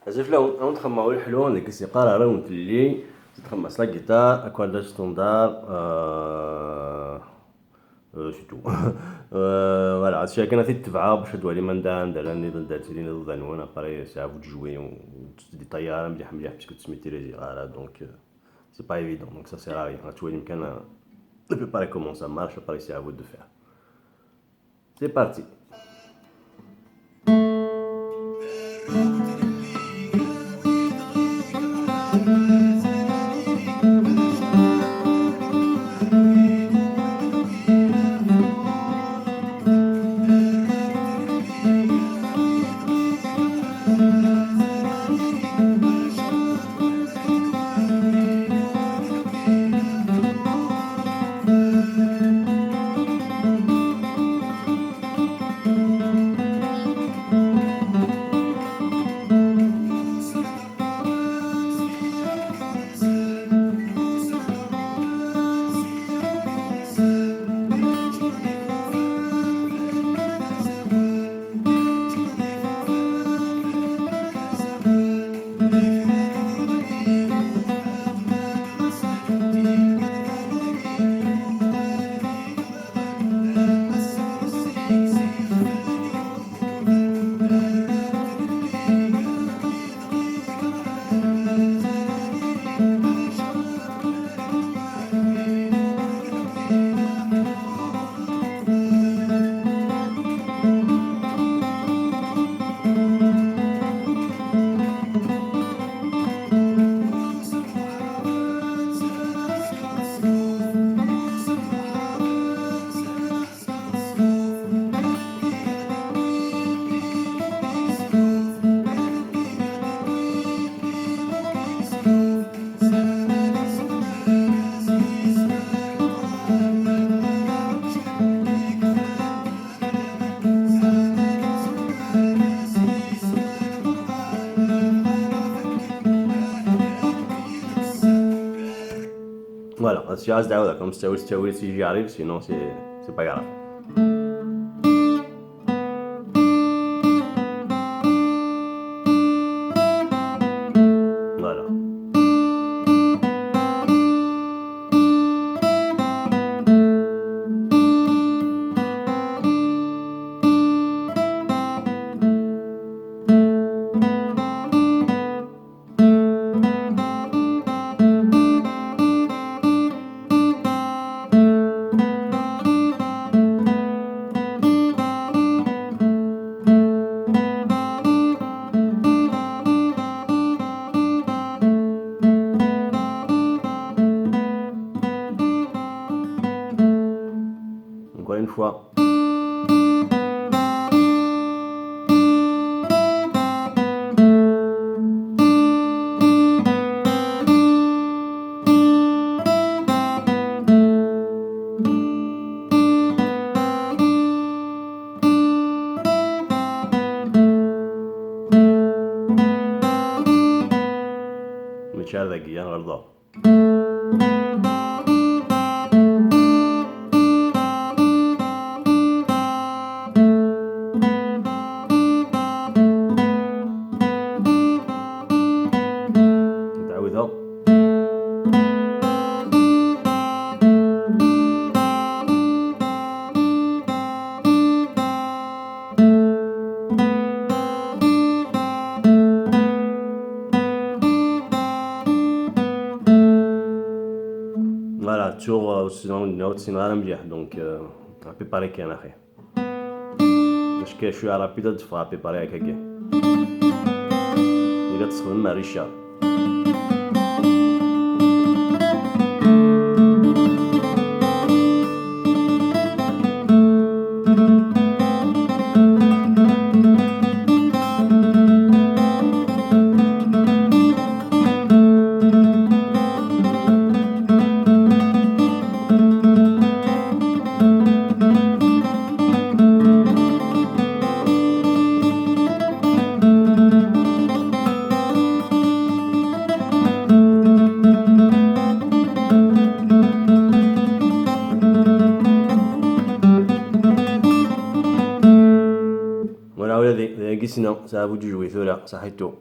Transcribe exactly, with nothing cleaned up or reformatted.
Azul fell-awen, ad wen-d-xemmeɣ ur ḥlu, deg is yeqqar ara wen fell-i, ad d-xemmeɣ s la guitare, accords standard, euh, euh, c'est tout. Euh, voilà, c'est kan ad t-id-tebɛeɣ bac ad twalim anda, anda llan, anda ttilin iḍudan-nwen, après, c'est à vous de jouer, ur ttdétailler ara mliḥ, mliḥ, puisque ur tt-maîtrisez ara, donc, euh, c'est pas évident, donc ça sert à rien. Ad twalim kan, euh, à peu près comment ça marche, après, c'est à vous de faire. C'est parti. Voilà, ad s-ɛas dɛawda, comme ttawil, ttawil si j'y arrive, sinon c'est, c'est pas grave. Voilà. Encore une fois. Mačči ar dagi, ya ɣelḍeɣ. Ad ɛawdeɣ. Voilà, ttuɣ, euh, ur ssineɣ, ur ssineɣ ara mliḥ, donc, euh, à peu près kan axi. Acku cwiya rapide ad d-teffeɣ à peu près akkagi. Ila ad texdem Marisha. Voilà, ula d, d, dagi ssneɣ, ça à vous de jouer tura, saḥitu.